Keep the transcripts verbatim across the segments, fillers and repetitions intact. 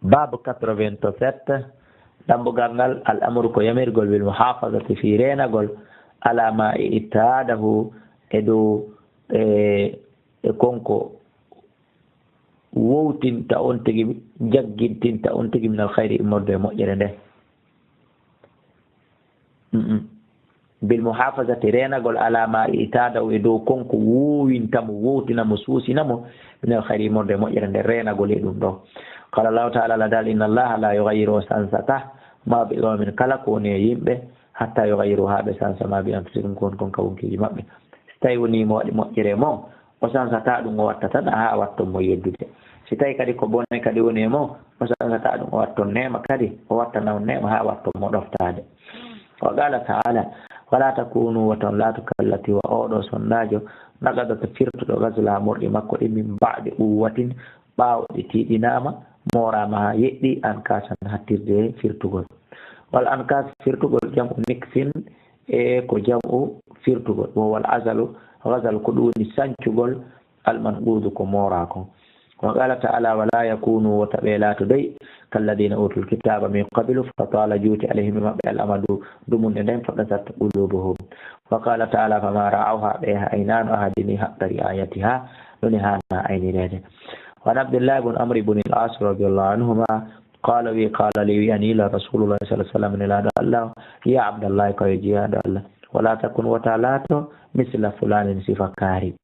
Baabu quatre-vingt-sept, dambugal ngal, al amru ko yamirgol bil muhafazati fii reenagol, ala ma i'tadahu, e dow, e, e konko wowtinta on tigi, jaggintinta on tigi, minal khayri, immorde e moƴƴere nde. Mm-mm. Bil muhafazati, reenagol, ala ma i'tadahu, e dow konko wowinta mo, wowtina mo, suusina mo, minal khayri, immorde e moƴƴere nde, reenagol e ɗum ɗo. Qala Allahu ta'ala, Allah dal, inna Allaha la yughayyiru, o sansata, ma bi qawmin, kala ko woni e yimɓe, hatta yughayyiru, haa ɓe sansa, ma bi anfusihim, ko woni kon ka wonkiiji maɓɓe. Si tawi woni mo waɗi moƴƴere e mon, o sansataa ɗum, o watta tan haa watton mo yeddude. Si tawi kadi ko bone kadi woni e mon, o sansataa ɗum, o watton neema kadi, o wattana on neema haa watton mo ɗoftaade. Wa qala ta'ala, wala takunu, wota on laatu, kallati, wa oɗo sondaajo, naqadat, firtuɗo, ghazlaha, morɗi makko ɗi, min ba'di quwwatin, ɓaawo ɗi tiiɗinaama, mooraama haa yeɗɗi, ankasan, hattirde firtugol. Wal ankas, firtugol, jam'u niksin, e ko jam'u firtugol. Wa huwal ghazalu, ghazal, ko ɗum woni sancugol, al manqudu, ko mooraa kon. Wa qala ta'ala, wala yakunu, wota ɓe laatodoy, kalladina utul kitaba min qablu, fa tala, juuti, alayhim, e maɓɓe, al amadu, dumunde nden, fa qasat qulubuhum. Wa qala ta'ala, fama ra'awha, ɓe aynaano, ahadini, haqqa ri'ayatiha, ɗum woni haana aynireede. Wa an Abdullah ibn Amr ibn al-As radiyallahu anhuma, qala, wi, qala li, wi'ani lan Rasulullah sallallahu alaihi wasallam, Nelaaɗo Allah, ya Abdallah, ko yo jiyaaɗo Allah, wala takun, wota laato, misla fulanin, sifa kaari.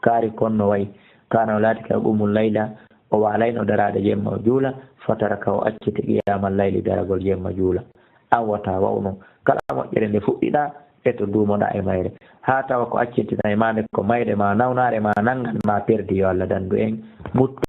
Kaari kon no wayi, kana, o laati ka, yaqumu layla, o waalayno daraade jemma o juula, fataraka, o acciti qiyamal layli, daragol jemma juula. An wota wa'u non. Kala moƴƴere nde fuɗɗiɗaa, e to duumoɗaa e mayre. Haa tawa ko accintinaa e maa nde ko mayre ma, nawnaare ma, nanngan ma, perdi, yo Allah dandu en, muttu